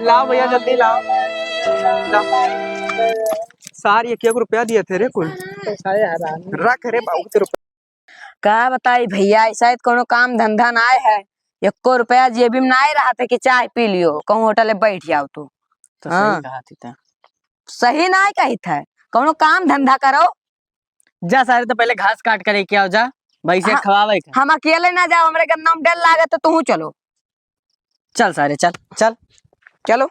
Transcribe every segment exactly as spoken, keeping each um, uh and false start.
लाओ भैया, जल्दी लाओ। लाओ। सार, एक एक रुपया दिए थे रे कुल। रख रे, बहुत रुपया। का बताई भैया, ऐसा तो कोनो काम धंधा नाय है, एको रुपया जेबी में नाय रहत है कि चाय पी लियो, कहूँ होटल में बैठ जाओ तू। तो सही हाँ। कहा थी तैं। सही नाय कही थे, कोनो काम धंधा करो। जा सारे, तो पहले घास काट कर लेके आओ जा, भैंसे हाँ, खवावे के। हम अकेले ना जाओ, हमरे गन्ना में डर लागत, तो तू चलो। चल सारे, चल, चल। चलो।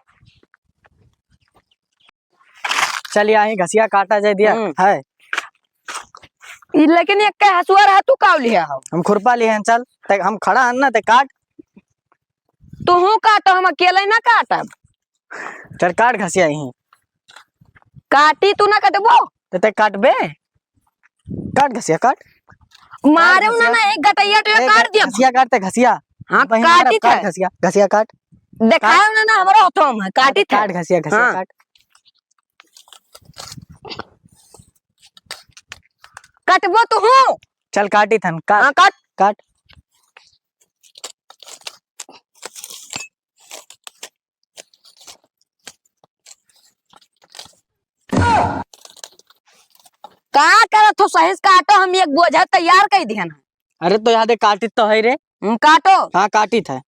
चल, यहाँ ही घसिया काटा जाए दिया, हम्म। है। ई लेकिन एक के हसुआ रहा, तू काव लिया हो? हम खुरपा लिए हैं, चल। ते हम खड़ा हन ना, ते काट। तू हूँ काटो, हम अकेले ना काटब। चल, काट घसिया यहीं। काटी तू ना कटबो। ते, ते काटबे? काट घसिया, काट। मारे काट उन्हें घसिया। ना, एक गटैया तो ए, काट दिया। घसिया काट ते, घसिया। हाँ, वहीं काटी काट थे। घसिया, घसिया काट। देखाए काट। उन्हें ना, हमारा हथवा में, काटी थे। काट घसिया, घसिया हाँ। काट। कटबो तू हूँ। चल, काटी थन, काट। हाँ, काट। काट। का करत हो? सही से काटो, हम एक बोझा तैयार कर दिहन। अरे तो यहाँ दे, काटित तो है रे। हम्म, काटो। हाँ, काटित है।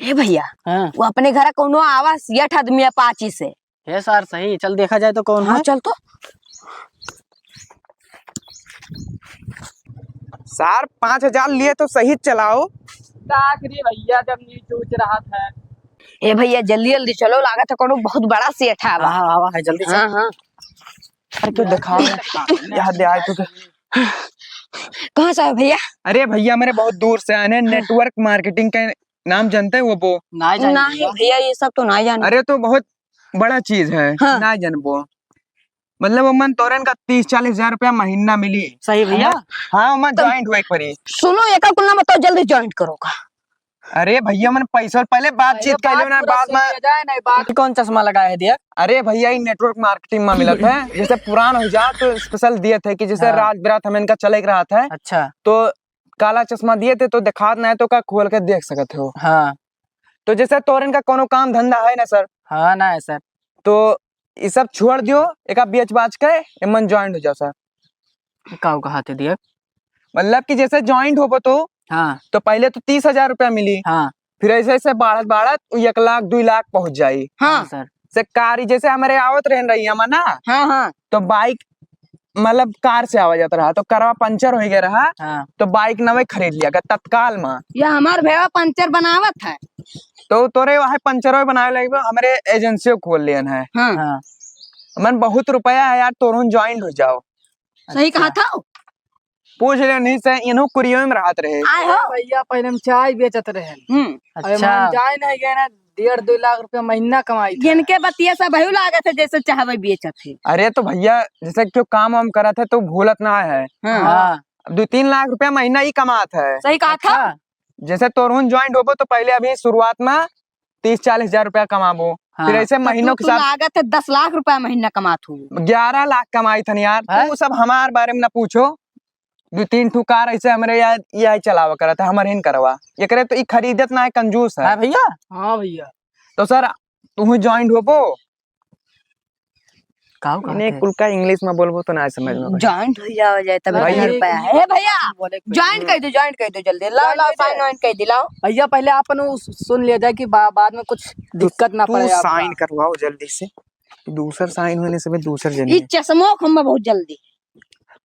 हे भैया, हाँ। वो अपने घर कौनो आवा, सेठ आदमी अपाची से। हे सार, सही, चल देखा जाए तो कौन हाँ, है। चल तो। सार, पाँच हजार लिए तो सही चलाओ। का करी भैया, जब नीच ऊंच रहत है। ए भैया, जल्दी जल्दी चलो, लागत है कोनो बहुत बड़ा सेठ आवा। हाँ, आवा है, जल्दी चल। हाँ, हाँ। अरे क्यों दिखा रहे? यहाँ दे आए तो क्या? कहाँ से आए भैया? अरे भैया, मेरे बहुत दूर से आए हैं, हाँ। Network marketing के नाम जानते हैं वो, वो? ना जाने नहीं भैया। भैया, ये सब तो ना जाने। अरे तो बहुत बड़ा चीज है, हाँ। ना जानबो। मतलब, ओमन तोरन का तीस चालीस हजार रुपया महीना मिली। सही भैया। हाँ, ओमन तो joint हुए एक बारी। सुनो, एकर कुल ना बताओ, जल्दी joint करो का। अरे भैया, मन पैसा पहले बातचीत पहले कर लो बात ना, पूरा बाद सुन में। लिया जाए, नहीं बात। कौन चश्मा लगाया है दिया? अरे भैया, ये network marketing में मिलत है, जैसे पुरान हो जाओ तो special दिए थे कि जैसे हाँ। रात बिरात हमें इनका चले के रहा था। अच्छा। तो काला चश्मा दिए थे, तो दिखात ना है, तो का खोल के देख सकत हो। हाँ। तो जैसे तोरन का कोनो काम धंधा है ना सर? हाँ, ना है सर। तो ई सब छोड़ दियो, एका बेच बाच के एमन joint हो जाओ सर। काऊ कहा थे दिया? मतलब कि जैसे joint होबो तो, हाँ। तो पहले तो तीस हजार रुपया मिली, हाँ। फिर ऐसे ऐसे बढ़त बढ़त उ एक लाख दुई लाख पहुँच जाई। हाँ। हाँ सर। से कारी जैसे हमरे आवत रहन रही हम ना, हाँ, हाँ। तो bike मतलब कार से आवा जात रहा, तो करवा पंचर हो गया रहा, हाँ। तो bike नवे खरीद लिया का तत्काल में। या हमार भैया पंचर बनावत है। तो तोरे वहाँ पंचर बनावे लगे, हमरे agency खोल लियन है। हाँ। हाँ। मन बहुत रुपया है यार, तोरहुन joint हो जाओ। सही अच्छा। कहा था। पूछ ले नहीं से इन्हों कुरियो में रहत रहे। आए हो। भैया पहले हम चाय बेचत रहे। हम्म। अरे अच्छा। मान जाए नहीं गए ना, डेढ़ दो लाख रुपया महीना कमाई था। इनके बतिया सब वही लागत है जैसे चाहवे बेचत है। अरे तो भैया, जैसे क्यों काम वाम करत है तो भूलत ना है। हाँ। हाँ। अब दो तीन लाख रुपया महीना ही कमात है। सही कहा था। अच्छा। जैसे तोरहुन joint होबो तो पहले अभी शुरुआत में तीस चालीस हजार रुपया कमाबो, हाँ। फिर ऐसे तो महीनों तू, के तू साथ लागत है दस लाख रुपया महीना कमात हो। ग्यारह लाख कमाई थन यार। हैं? तू सब हमार बारे में ना पूछो। दो तीन ठो कार ऐसे हमरे यार यही चलावा करत है, हमरे हिन करवा। एकरे तो ई खरीदत ना है, कंजूस है। हाँ भैया। हाँ भैया। तो सर, तू joint होबो? काऊ कहत इन्हें है? कुल का English में बोलबो तो ना समझ में आवे। Joint हो जाओ जाए तब भाई, इतना रुपया है। ए भैया, बोले के joint कर दो, joint कर दो जल्दी। लाओ, joint लाओ, कर दो। Sign वाइन कर दो, लाओ। भैया, पहले आपन उ सु-, सुन लिया जाए कि बा-, बाद में कुछ तू, दिक्कत ना तू पड़े आपका। Sign करवाओ जल्दी से। दूसर sign होने से भी दूसर जने। ई चश्मो हम बहुत जल्दी।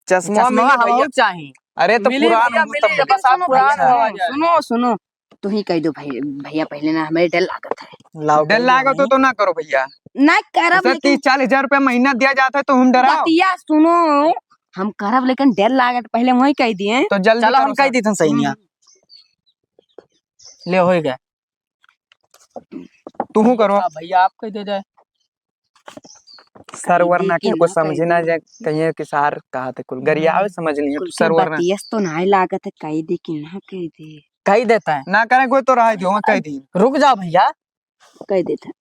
चश्मा चश्मा मिली भैया। हमहू चाही। अरे तो मिली पुरान भैया, हो, मिली, तब लेकिन बस आप सुनो पुरान भैया, हो जाए। सुनो, सुनो, तू ही कह दो भाई, भैया पहले ना हमें डर लागत है। लाओ डर भैया, लागत हो नहीं। तो ना करो भैया। ना करब, ऐसे लेकिन तीस चालीस हजार रुपया महीना दिया जाता है तो हम डराओ। बतिया सुनो, हम करब लेकिन डर लागत, पहले वही कह दिए। तो जल्दी चलो, करो हम कह सर। दी थन सही निया। हम्म। ले, हो गया। तुहू करो। हाँ भैया, आप कह दे जाए। सरवर ना कह दे कि के कुछ ना कह समझे ना दे। जाए, कहिए कि सार कहा थे कुल गरियावे हम्म। समझ लिए, कुल के सरवर ना। बतियस तो नाय लागत है, कह दे कि ना कह दे। कह देता है। ना करे कोई तो रह दियो, मैं कह दी। रुक जाओ भैया। कह देता है।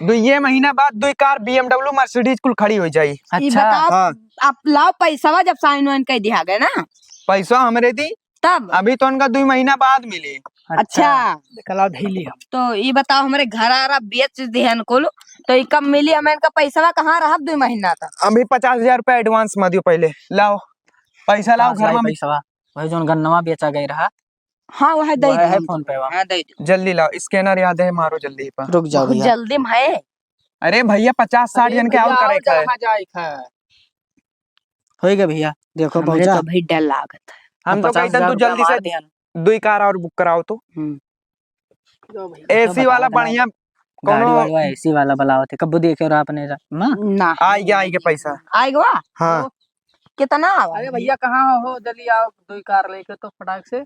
दुइये महीना बाद दुई कार, B M W, Mercedes कुल खड़ी हो जाई। ई अच्छा। बताओ, हाँ। आप लाओ पैसवा जब sign वाइन कह दिया गया ना। पैसा हमरे दी। तब? अभी तो उनका दुई महीना बाद मिली। अच्छा। अच्छा। कला धैली हम। तो ई बताओ, हमरे घर आरा बेच दिहन कुल, तो ई कब मिली हमें इनका पैसवा? कहाँ रहब दुइ महीना तक? अभी पचास हजार रुपया advance मा दियो पहिले, लाओ पैसा लाओ। कहाँ से घर आई मा पैसवा? वही जौन गन्नवा बेचा गई रहा। हाँ, वह दे वह दे है हमको। PhonePe वा। हाँ, दे दे। जल्दी लाओ, scanner याद है, मारो जल्दी ही पा। रुक जाओ बहुत भैया। जल्दी में है। अरे भैया, पचास साठ अरे जन के भैया, और करे और का है? जहाँ जाए का है। होई गए भैया, देखो हमरे पहुँचा। तो भाई डर लागत है। हम तो पचास हजार कही तन तू रुपया जल्दी से मार दिहन। दुई कार और book कराओ तो। हम्म। लो भैया। तो AC वाला बताओ, बताओ। बढ़िया गाड़ी कोनो वाला AC वाला बुलावत है, कब्बो देखे रहा अपने रा-, माँ? ना। आइ गया, आइ गया पैसा। आइ गया? हाँ। तो कितना आवा? अरे भैया, कहाँ हो? जल्दी आओ, दुई कार लेके तो फटाक से।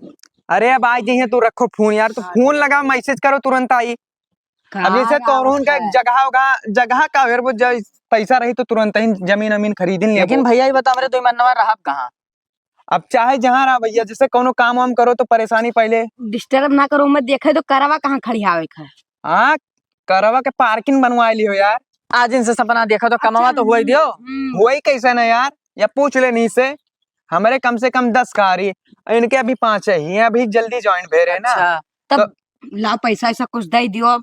अरे अब आइ जइहे, तू रखो phone यार, तू हाँ, phone ठीक है। लगाओ, message करो, तुरंत आई। अब जैसे कहाँ तोहरोन का एक जगह होगा, जगह का, अगर वो ज-, पैसा रही तो तुरंत ही जमीन अमीन खरीद ही लेबो। लेकिन भैया, ये बताओ, हमरे दुई मनवा रहब कहाँ? अब चाहे जहाँ रहा भैया, जैसे कौनो काम वाम करो तो परेशानी पहिले। Disturb ना करो, मत देखे तो करवा कहाँ खड़ी आवे का। हाँ, करवा के parking बनवाए लियो यार। आज इनसे सपना देखा तो कमवा अच्छा, तो हुआ ही दियो। हम्म। हुआ ही कैसे ना यार, या पूछ ले नहीं से। हमरे कम से कम दस कार ही, इनके अभी पाँच ही हैं, अभी जल्दी join भे रहे ना। अच्छा। तब तो लाओ पैसा ऐसा कुछ दे दियो।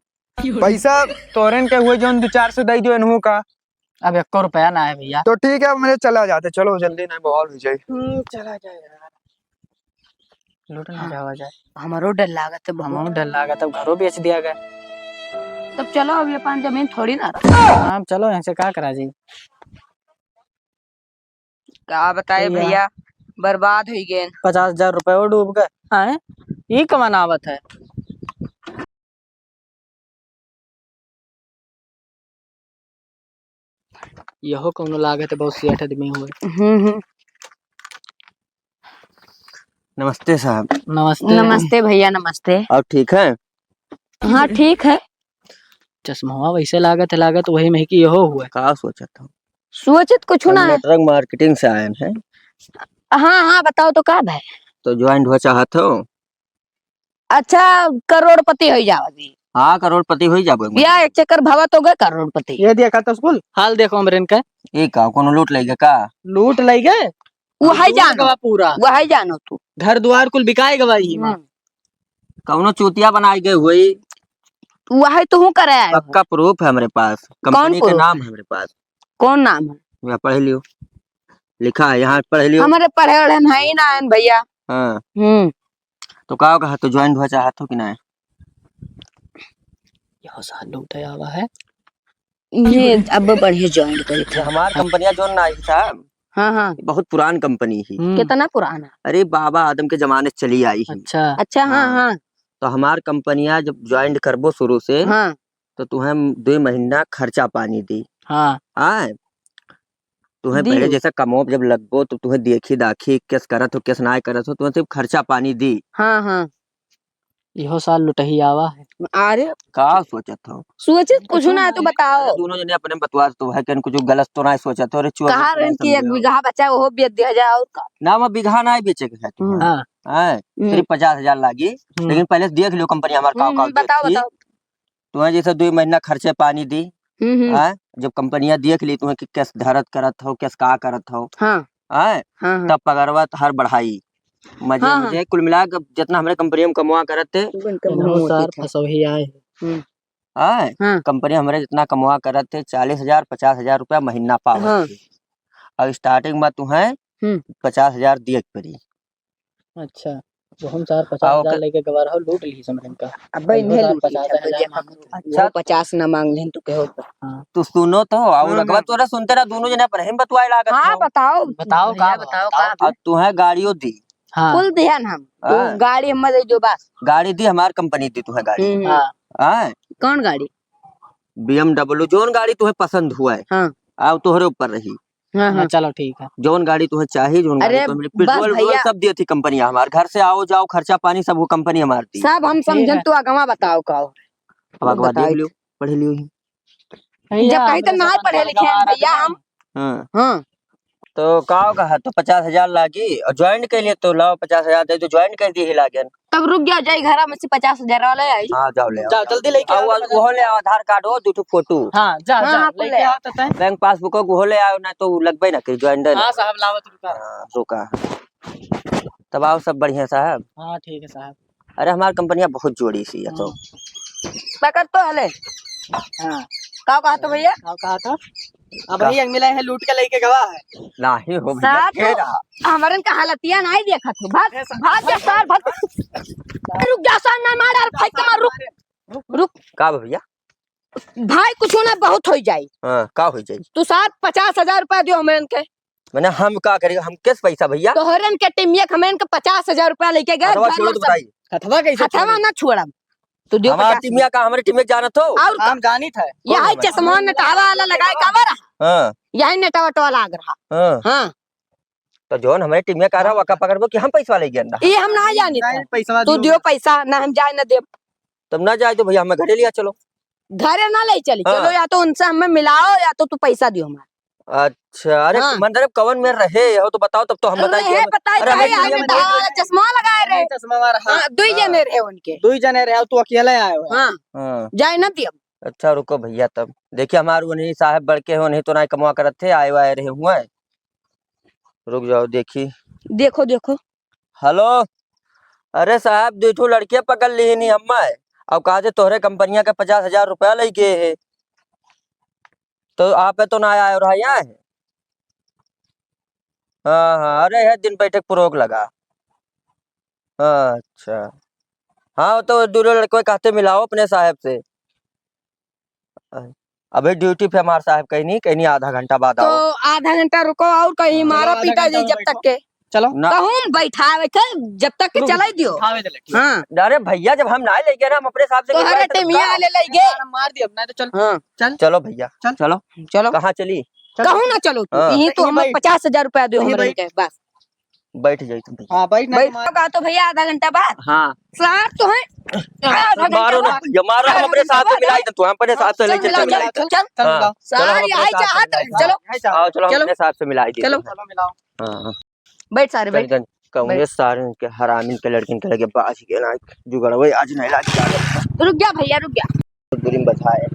पैसा तोरेन के हुए जौन दो चार सौ दे दियो इनहू का। अब एको रुपया ना है भैया। तो ठीक है, अब मेरे चला जाते, चलो जल्दी नहीं बवाल हो जाए। हम्म, चला जाए यार। लूट ना हाँ। जावा जाए। हमारो डर लागत है बहुत। हमारो डर लागत है, घरो बेच दिया गया। तब चलो, अब ये पान जमीन थोड़ी ना रहा। हाँ, चलो, यहाँ से का करा जाए? का बताए भैया। भैया, बर्बाद हुई गए। पचास हजार रुपये वो डूब गए। हाँ, ये कमन आवत है। यहो कौनो लागत है, बहुत सेठ आदमी हुए। हम्म, हम्म। नमस्ते साहब। नमस्ते। नमस्ते भैया, नमस्ते। और ठीक है? हाँ, ठीक है। चश्मा वैसे लागत है, लागत वही में कि यहो हुए। का सोचत हो? सोचत कुछ हम ना है। Network marketing से आए हैं। हाँ, हाँ, बताओ तो का भाई? तो join हुआ चाहत हो? अच्छा, करोड़पति होइ जाओ जी। हाँ, करोड़पति होइ जाबो एक या महीना। एक चक्कर भवा तो गए करोड़पति। ये देखा तो स्कूल, हाल देखो हमरे इनका। ये का, कोनो लूट लइ गए का? लूट लइ गए? वो है जानो। गवा पूरा। वो है जानो तू। घर द्वार कुल बिकाए गवा ही। हम्म। कौनो चूतिया बनाए गए हुई। वो है तो हूँ करे आए हो। पक्का proof है हमरे पास। कौन कंपनी के proof? नाम है हमरे पास। कौन नाम है? या पढ़ लियो। लिखा है यहाँ, पढ़ लियो। हमरे पढ़े वढ़े नहीं ना है भैया। हाँ। हम्म। तो का कहा, तो join हुआ चाहत हो कि ना? यह साल लूटे आवा है। ये अब बढ़िया join करी ये था। हमार कंपनिया जोन ना आई साहब। हाँ, हाँ। बहुत पुरान कंपनी ही। हम्म। कितना पुराना? अरे बाबा आदम के जमाने से चली आई ही। अच्छा। अच्छा, हाँ, हाँ। हाँ। तो हमार कंपनिया जब join करबो शुरू से, हाँ। तो तुहें दुई महीना खर्चा पानी दी। हाँ। आए? तुहें दी। पहले जैसे कमो जब लगबो तो तुहें देखी दाखी, केस करत हो, केस नाय करत हो, तुहें सिर्फ खर्चा पानी दी। हाँ, हाँ। इहो साल लुटही आवा है। अरे। का सोचत हो? सोचत कुछ ना है, तू बताओ। अरे, दोनों जने अपने बतवा तो है, कहीं कुछ गलत तो ना सोचत हो? अरे, चोर कहा रहे कि एक बीघा बचा, वो बेच दिया जाए और का? ना, वो बीघा ना बेचे के है तुम्हें। हम्म। हाँ। हैं? हम्म। सिर्फ पचास हजार लागी, हम्म। लेकिन पहले से देख लियो कंपनी हमार का हम्म, का बताओ, देखी। बताओ। तुम्हें जैसे दुई महीना खर्चे पानी दी, हम्म, हम्म। हैं? जब कंपनिया देख ली तुम्हें कि केस धरत करत हो, केस का करत हो, हाँ। हैं? हाँ, हाँ। तब पगरवा हर बढ़ाई। मजे, हाँ, हाँ। मजे, कुल मिला के जितना हमरे कंपनी में कमवा करत थे, इनहु सार फसवही आए। हम्म। हैं? हाँ। कंपनी हमरे जितना कमवा करत थे, चालीस हजार, पचास हजार रुपया महीना पावत हाँ। थे। अब starting में तुम्हें हम्म। पचास हजार दिए के पड़ी। अच्छा, जो हम चार पचास हजार लेके गवा रहो, लूट ली समझन का। अबे इन्हें लूट ली, पचास हजार मांगत है। अच्छा, पचास ना मांग लेन तो कहो तो। हाँ। तू सुनो तो, और हाँ, अगवा हाँ। तोरा सुनते रहा, दोनों जने अपने ही बतवाए लागत हाँ, हो। बताओ। बताओ भैया, का बताओ, बताओ। का अब तुम्हें गाड़ियों दी। हाँ। कुल दिहन हम। हाँ। वो गाड़ी हम दे जो बस। गाड़ी दी, हमार कंपनी दी तुम्हें गाड़ी। हम्म। हाँ। हाँ। कौन गाड़ी? BMW, जोन गाड़ी तुम्हें पसंद हुआ है। हाँ। आओ, तोहरे ऊपर रही। हाँ, हाँ, हाँ। चलो, ठीक है। जौन गाड़ी तुम्हें चाही, जौन गाड़ी अरे, तुम्हें मिली, बस पेट्रोल, भैया। सब दिए थी कंपनी हमार। घर से आओ, जाओ, खर्चा पानी, सब वो कंपनी हमार दी। सब हम ठीक समझन, है। तू अगवा बताओ का हो। अब अगवा बताई। देख लियो, पढ़ लियो ही। भैया, जब कहीं तो हमरे ना से पढ़े लिखे हैं भैया हम। हाँ। हाँ। तो का कहा, तो पचास हजार लागी और join के लिए तो लाओ, पचास हजार दे दो, join कर दिए ही लागेन। तब रुक जाओ, जाई घर में से पचास हजार वाला आई। हाँ, जाओ ले आओ, जाओ, जाओ। जल्दी लेके आओ, आओ, पचास हजार। वो ले आओ, आधार कार्ड हो, दो ठो फोटो। हाँ, जा, हाँ, जा, हाँ, कुल लेके ले आओ। आओ तो तय। बैंक पासबुक हो, वो ले आओ, ना तो लगबे ना करी, join दे हाँ, ना। साहब, लावत रुका। हाँ, रुका। तब आओ, सब बढ़िया साहब। हाँ, ठीक है साहब। अरे हमार कंपनिया बहुत जोड़ी सी है तो। हाँ। पकड़ तो हले। हाँ। का कहा तो भैया? का कहा था? अब का? ही एक मिला है, लूट के लेके गवा है। नाही हो भैया, सार, फेर तो आ। हमरन का हालतिया नाही देखत हो। भाग, ए सार, भाग जा सार, भाग। रुक जा सार, ना मार, यार, भाई, तुम्हार रुक। रुक। का भैया? भाई, कुछ ना, बहुत होइ जाई। हाँ, का होइ जाई? तू सार पचास हजार रुपया दियो हमरन के। मने हम का करी, हम किस पैसा भैया? तोहरन के टीमिया के हमरन के पचास हजार रुपया लेके गए, हथवा घर छोड़ में दो सब बताई। हथवा कैसे हथवा छोड़े? ना छोड़ब। तू दियो हमार पचास टीमिया का, हमरे टीमिया के जानत हो? और का? हम जानित है। यही कौन हमार? चश्मा नेटावा वाला लगाए का बा रहा? हाँ। यही नेटावा टोला लाग रहा। हाँ। हाँ। तो जौन हमरे टीमिया का रहा, हाँ। वका पकड़बो कि हम पैसा ले गए अंडा? ये हम ना जानित नहीं, है। पैसा तू दियो। दियो पैसा, ना हम जाए ना देब। तब ना जाए तो भैया हमें घरे लिया चलो। घरे ना ले चली, हाँ। चलो या तो उनसे हमें मिलाओ या तो तू पैसा दियो हमारे। अच्छा, अरे हाँ। मंदिर में कवन में रहे हो तो बताओ, तब तो हम बताई कि रहे, हम, बताई अरे हमें भाई, टीमिया आज में बताओ, चश्मा लगाए रहे। चश्मा वाला, हाँ। हाँ, दुई हाँ। जने रहे उनके। दुई जने रहे, तू अकेले आए हो। हाँ। हाँ। जाए ना दियो। अच्छा रुको भैया, तब देखिए हमार उन्हीं साहब बड़के हो, उन्हीं तो ना कमवा करत थे, आए वाए रहे हुए। रुक जाओ, देखी। देखो, देखो। हेलो, अरे साहब, दुई ठो लड़कियां पकड़ ली नी हम्मे, और कहा जे तोहरे कंपनिया के पचास हजार रुपया लइके है, तो आप तो ना आए रहा यहाँ है। हाँ, हाँ, अरे है दिन बैठक पुरोग लगा। अच्छा, हाँ, तो दूनो लड़कों कहते मिलाओ अपने साहब से। अभी ड्यूटी पे हमार साहब कहीं नहीं, कहीं नहीं, आधा घंटा बाद तो आओ। आधा घंटा रुको और कहीं हाँ। मारा आधा पीटा घंटा जाई और जब तक बैठो। के। चलो। ना। कहूँ बैठावे के, जब तक के रुक, चलाई दियो। उठावे दे लड़की। हाँ। अरे भैया, जब हम ना ले गए ना, हम अपने साहब से तो हरे गिरवाए थे टेमिया भैया। ले ले गए। यार, मार दियो, नहीं तो चल। हाँ। चल। चलो भैया, चल। चलो। चलो। कहाँ चली? चलो। कहूँ ना चलो तू, हाँ। यहीं तो यहीं हम बैठ। पचास हजार रुपया दियो यहीं हमरे बैठ। के, बस। बैठ जाई तुम भैया। हाँ, बैठ ना बैठ तुम्हारे। का तो भैया आधा घंटा बाद। हाँ। सार तो है। आधा घंटा मारो ना बाद। भैया, मारो, हम अपने साथ से मिलाई दे, तू हम अपने साथ से चल, लेके मिलाओ, चल, मिलाई दे। चल, चल, हाँ, मिलाओ। चलो, हम सार अपने यही साथ से चाहत मिलाई रहे, दे। चलो। हाँ, चलो, चलो। अपने साथ से मिलाई दे। चलो। चलो, मिलाओ। हाँ, हाँ। बैठ सारे, चल, बैठ। चल, कहूँ बैठ। ये सारे इनके हरामी के लड़किन के लगे बाज के ना जुगाड़, वही आज नहीं लाग। रुक जा भैया, रुक जा। दूरी में बैठा है।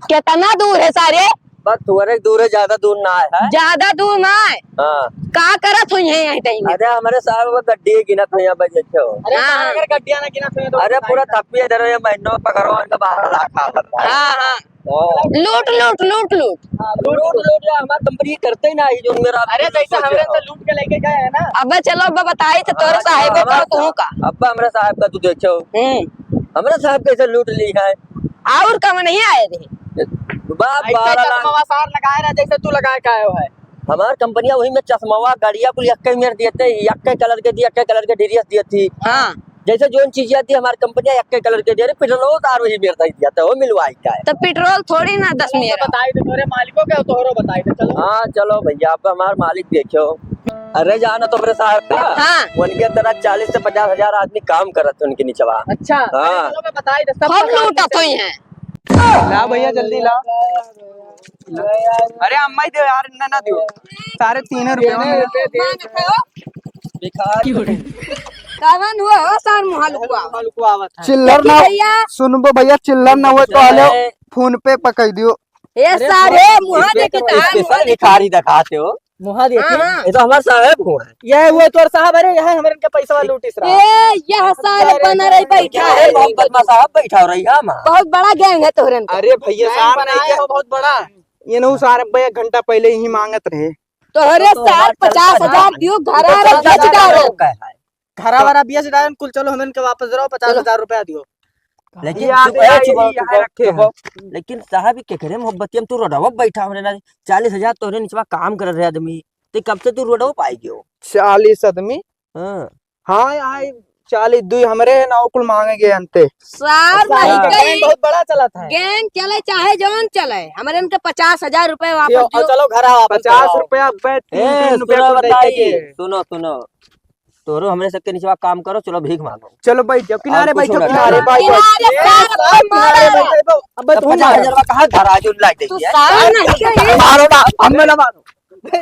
कितना दूर है सारे? बस थोड़े दूर है, ज्यादा दूर ना है। ज्यादा दूर ना है। हाँ। का करत हुई है यहीं टाइम में? अरे हमरे साहब वो गड्डी गिनत हुई है, बजे छो। अरे हाँ। सारे अगर गड्डियाँ ना गिनत हुई तो अरे पूरा थप्पी इधर है, महीनों पकड़ो, इनका बारह लाख आ रहा है। हाँ, हाँ। हाँ। लूट, लूट, लूट, लूट। हाँ, लूट, लूट, लूट, या हमार कंपनी करते ही ना, ये जो मेरा अरे जैसे हमरे से लूट के लेके गए हैं ना। अबे चलो, अबे बताई तो तोरे हाँ, साहेबे हाँ, का तू का। अब्बा हमरे साहब का तू देखो। हम्म। हमरे साहब कैसे लूट ली है। और कम नहीं आए रे। बाप ऐसे बारह लाख। चश्मा सार लगाए रहा जैसे तू लगाए का आयो है। हमार कंपनिया वही में चश्मावा, गाड़िया कुल यक्के मेर दिए थे, यक्के कलर के दिए, यक्के कलर के ड्रेस दिए थी। हाँ। जैसे जोन चीज आती हमार कंपनिया यक्के कलर के दे रहे, पेट्रोल तार वही मेर दे दिया था, वो मिलवाई का है। तो पेट्रोल थोड़ी ना दस मेर। बताई दे, तोरे मालिको के, तोहरो बताई दे, चलो। हाँ, चलो भैया, अब हमार मालिक देखो। अरे जाना तो मेरे साहब का, हाँ। उनके तरह चालीस से पचास हजार आदमी काम करत थे उनके निचवा। अच्छा, हाँ। अरे चलो, मैं बताई दे, सब हम बताई लूटा दे। तो ही हैं। ला भैया, जल्दी ला। अरे अम्मा ही दे यार, इन्ना ना दियो। सारे तीन रुपये में। कावन हुआ हो सार मुहा लुकवा। मुहा लुकवा आवत है। चिल्लर ना, भैया। सुनबो भैया, चिल्लर ना हो तो हाले अरे। फोन पे पकड़ दियो। ए अरे सारे फोन मुहा पे देखी तो तो हाल स्पेशल मुहा देखी। भिखारी दिखाते हो। मुहा देखी। हाँ, हाँ। ये तो हमार साहब हुआ है। यह हुआ तोर साहब, अरे यह हमरन के पैसा लूटिस रहा। ए, यह सारे अरे बना रही बैठा ये है। बहुत बदमाश साहब बैठा हो रही है हमार। बहुत बड़ा गैंग है तोहरन का। अरे भैया गैंग सार बनाए नहीं हो बहुत बड़ा। ये नहु सार अब्बे एक घंटा पहले यही मांगत रहे। तोहरे तो सार हमार पचास हजार चलता दियो, तो घरा चलता बेच डालो। का है? घरा तो वारा बेच डालन कुल, चलो हमन के वापस रहो, पचास हजार रुपया दियो। लेकिन ये चुप, आप ए, यहाँ चुप, यही चुप, यहाँ रखे चुप। हैं। लेकिन साहब, ये केकरे मोहब्बतिया में तू रोडवा पे बैठा होने ना, चालीस हजार तोहरे निचवा काम कर रहे आदमी, ते कब से तू रोडवा पे आई गयो? चालीस आदमी? हाँ। हाँ, यहाँ चालीस दुई हमरे है ना, वो कुल मांगे गए अंते। सार अच्छा, नहीं गैंग कहीं। बहुत बड़ा चला था। गैंग चले चाहे जौन चले, हमरे इनके पचास हजार रुपये वापस ये, दियो। चलो घर आओ, वापस पचास रुपया, बे, तीन, ए, तीन रुपया सुनो, कुल बताई, देखे के। सुनो, सुनो। तोरो हमरे सबके निचवा काम करो, चलो भीख मांगो। चलो बैठ जाओ, किनारे और कुछ बैठो, ना। किनारे बैठ जाओ। किनारे ए, सार, सार, किनारे मारो। बैठ जाओ। अब तब तुम पचास हजार मारो। का कहाँ धरा जो लाइट तू देती है? सार नहीं कहीं। मारो ना, हमें ना मारो।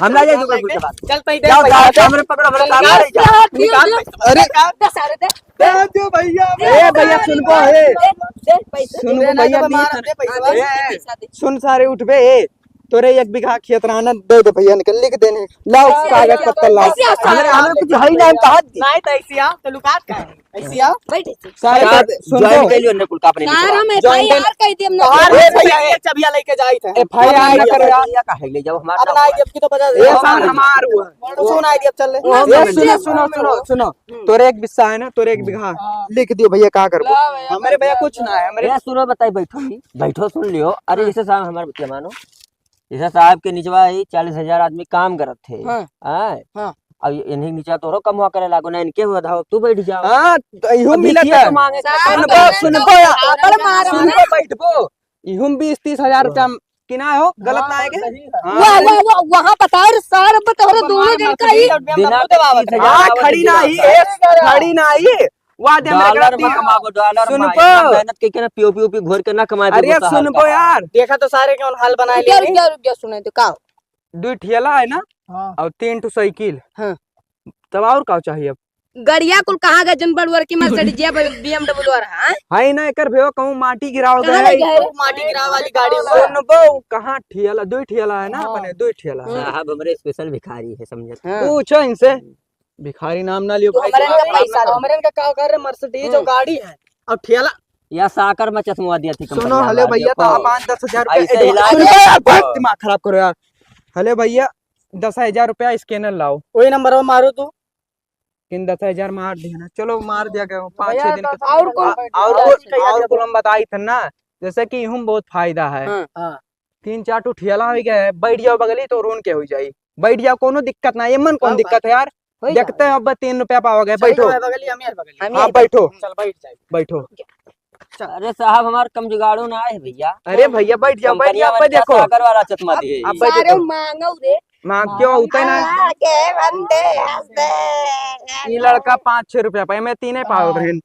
हम ना जाए तो कोई पूछे बात। चल, पैसे जाओ, दे, जाओ, पैसे जाओ, दे। हमरे पकड़ो, हमरे साथ निकाल, ले जाओ। निकाल। दे, सारे दे। अरे, दे, सारे दे। दे, दे भैया। ए, भैया, सुन को, ए। दे, दे, पैसे। सुन को, दे, भैया, दे, नहीं दे, पैसे। दे, पैसे, दे। सुन सारे उठबे, ए। तोरे एक बीघा खेत रहना, दे दे भैया, निकल, लिख देने। लाओ, कागज पत्तर लाओ। ऐसे आओ, हमरे, हमरे कुछ है ही ना, हम कहा दी। नहीं तो ऐसे आओ, तो लुकात का है? ऐसे आओ। बैठ ऐसे। सारे साहब, सुन ज्वाइन लो। कर लियो, हमरे कुल का अपने सार, निकलवा। हम ज्वाइन कर एफ आई आर कह दिए, हम ना ए, करें। भाई, भैया, चाबिया लेके जाइत है। एफ आई आर ना करें यार। भैया, का है, ले जाओ, हमार अब ना ना आई, अब की तो बजा दे। ये सार हमार हुआ। तू सुन आई, अब चल ले। वो ए, हम सुनो, नहीं सुनो, सुनो, सुनो। हम्म। तोरे एक बिस्सा है ना, तोरे एक हम्म। बीघा। हाँ। लिख दियो भैया, का करबो? ला भैया, हमरे कर भैया दिया। कुछ ना है, हमरे या सुनो, बताई, बैठो ही, बैठो, सुन लियो। अरे, हाँ। जैसे साहब हमार बतिया मानो, जैसे साहब के निचवा ही चालीस हजार आदमी काम करत थे। हाँ। आय? हाँ। अब इन्हीं नीचा तोरो कमवा करे लागो ना, इनके हुआ धाव, तू बैठ जाओ। हाँ, तो इहो अब मिलत देखिए है। तो मांगे के साहब सुनबो, करें तो सुनबो यार। आपन मारो सुनबो, ना। बैठबो। इहुम बीस तीस हजार रुपया हाँ। किना हो, गलत ना है के? हाँ। वाह, वाह, वाह, वहाँ बताओ रे सार, अब तोहरे दोनों जन का ही। बिना तीस हजार हाँ, वाला खड़ी ना ही, ए, खड़ी ना ही। वाह, दे मेरे डॉलर में कमाबो, डॉलर में। सुनबो। इतना मेहनत के, के ना पीओपी ओपी घोर के ना कमाए अरे, देबो साहब सुनबो का। यार। देखा तो सारे के हाल बनाए रुक गया, रुक गया, रुक गया, सुने तो का? दुई ठेला है ना? हाँ। और तीन ठो साइकिल। हाँ। तब और का चाहिए अब? गड़िया कुल कहाँ गए, जन बड़ुअर की Mercedes या B M W रहा है? हाय ना, एकर भेवा कहूँ माटी गिराव कहाँ गए। ले गए? माटी गिराव वाली गाड़ी हुआ। सुनबो, कहाँ ठेला, दुई ठेला है ना हाँ। अपने, दुई ठेला है। हाँ। साहब हमरे special भिखारी है, समझत। हाँ। पूछो इनसे, भिखारी नाम ना लियो तू भाई, हमरे दिमाग का खराब पैसा ना लो। करो। हमरे का का कर रे, Mercedes हम्म। और गाड़ी है और ठेला। या साकर में चश्मा दिया थी सुनो, कंपनी हले वाला, भैया, देखो। तो हम पाँच दस हजार रुपया ऐसे advance हिला सुन दे। बे यार, बहुत दिमाग खराब करो यार। हले भैया, दस हजार रुपया scanner लाओ। वही नंबर मारो तू। किन दस हजार मार दिया ना, चलो मार दिया गया, पाँच भैया, छह दिन दस का। और कौन आ, बैठे? और और दस कौन, हजार और रुपया। कौन हम बताई थे ना, जैसे कि इहुम बहुत फायदा है। हाँ। हाँ। तीन चार ठो ठेला हो गया है, बैठ जाओ बगली तो रोन के हो जाई, बैठ जाओ, कोनो दिक्कत ना है, मन कौन हाँ दिक्कत भाई। है यार? हो देखते जाओ। हैं अब तीन रुपया पाओगे, सही बैठो। है, बगली हम यार बगली। हम हाँ, यार बैठो। चल बैठ जाए। बैठो। चल। अरे साहब, हमार कम जुगाड़ो ना है भैया। अरे भैया, बैठ जाओ, बैठ कंपनिया जाओ, वाले अब देखो। सागर वाला चश्मा दिए। अब बैठ सारे जाओ। मांगो रे। मांग क्यों होता है ना? अल्लाह के बंदे हंस दे। ये लड़का पाँच छह रुपया पाए, मैं तीन ही पाओ हाँ। बहन।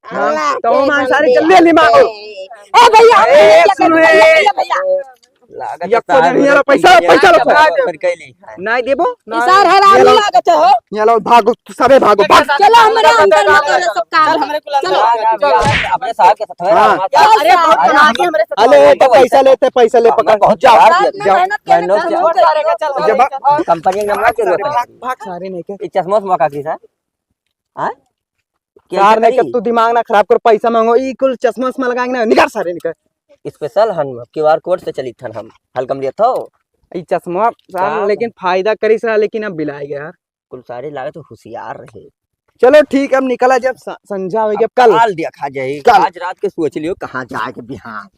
हाँ, अल्लाह तो के मांग सारे बंदे कर ले, ले मांगो। हंस दे। ए भैया, ए, भैया, सुन, भैया, ए। भैया, भैया। लागत यक्को साहब जन हियाँ ला पैसा, पैसा ला, पैसा ला। कर कैली है। नहीं देबो? ई सार हरामी ये लो। लागत है हो। ये लो, भागो, तू सबे भागो, भाग। चलो, हमरे अंदर ना करे सब काम। चल, हमरे कुल अंदर चलो। आ जा, भैया, अपने साहब के साथ है, हाँ। हमारे साथ। अरे, बहुत अरे, बना के हमरे साथ अरे, है। तो पैसा लेते, पैसा ले, हमने पकड़। बहुत जाओ, खराब किया। जाओ। मेहनत के बहुत सारे का, चल, जब भाग, कंपनी का नंबर के सारे, जरूरत है। भाग, भाग सारे नहीं के। ये चश्मा उश्मा का की साहब? हाँ? क्या सार नहीं करी? के तू दिमाग ना खराब कर, पैसा मांगो, ई कुल चश्मा उश्मा लगाएंगे ना, निकाल सारे निकाल। Special हन, Q R code से चलित हन हम, हल्कम लियत हो। ई चश्मा सार का? लेकिन फायदा करी सार, लेकिन अब बिलाए गया यार। कुल सारे लागत होशियार रहे। चलो ठीक, अब निकला जब स-, संझा हो गया, अब कल। काल देखा जाए, काल। आज रात के सोच लियो कहाँ जाए के बिहान।